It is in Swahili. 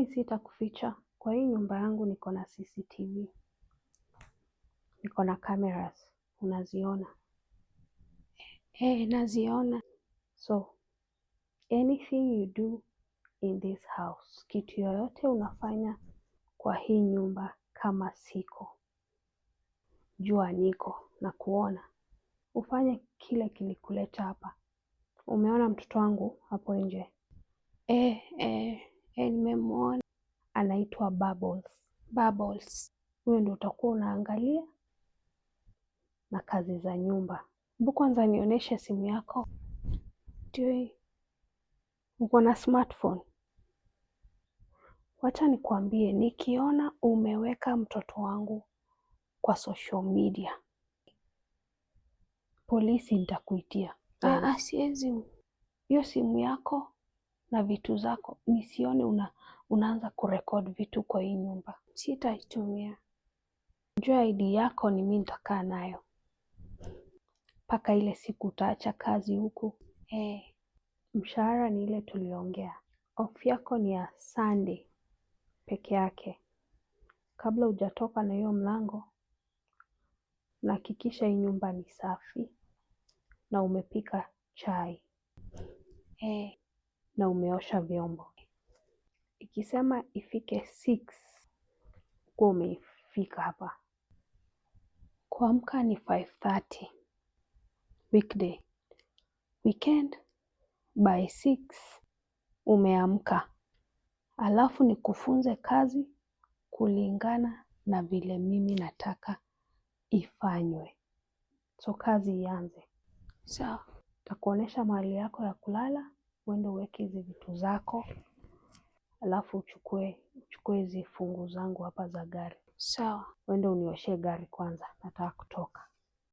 Lakini sitakuficha, kwa hii nyumba yangu niko na CCTV, niko na cameras, unaziona? Eh, naziona. So anything you do in this house, kitu yoyote unafanya kwa hii nyumba kama siko, jua niko na kuona, ufanye kile kilikuleta hapa. Umeona mtoto wangu hapo nje? Eh, eh, eh, nimemwona. Anaitwa Bubbles. Bubbles. Huyo ndio utakuwa unaangalia na kazi za nyumba. Hebu kwanza nionyeshe simu yako. Ndio hii. Uko na smartphone? Wacha nikuambie, nikiona umeweka mtoto wangu kwa social media, polisi nitakuitia. Ah, ah, siwezi. Hiyo simu yako na vitu zako, nisione unaanza kurecord vitu kwa hii nyumba. Sitaitumia. Jua ID yako ni mimi nitakaa nayo mpaka ile siku utaacha kazi huku. Eh, Mshahara ni ile tuliongea. Off yako ni ya Sunday peke yake. Kabla hujatoka na hiyo mlango, nahakikisha hii nyumba ni safi na umepika chai eh, na umeosha vyombo. Ikisema ifike 6 kuwa umefika hapa. Kuamka ni 5:30 weekday. Weekend by 6 umeamka. Alafu nikufunze kazi kulingana na vile mimi nataka ifanywe. So kazi ianze. Sawa. Nitakuonyesha mahali yako ya kulala, uende uweke hizi vitu zako, alafu uchukue hizi funguo zangu hapa za gari. Sawa. Uende unioshee gari kwanza, nataka kutoka.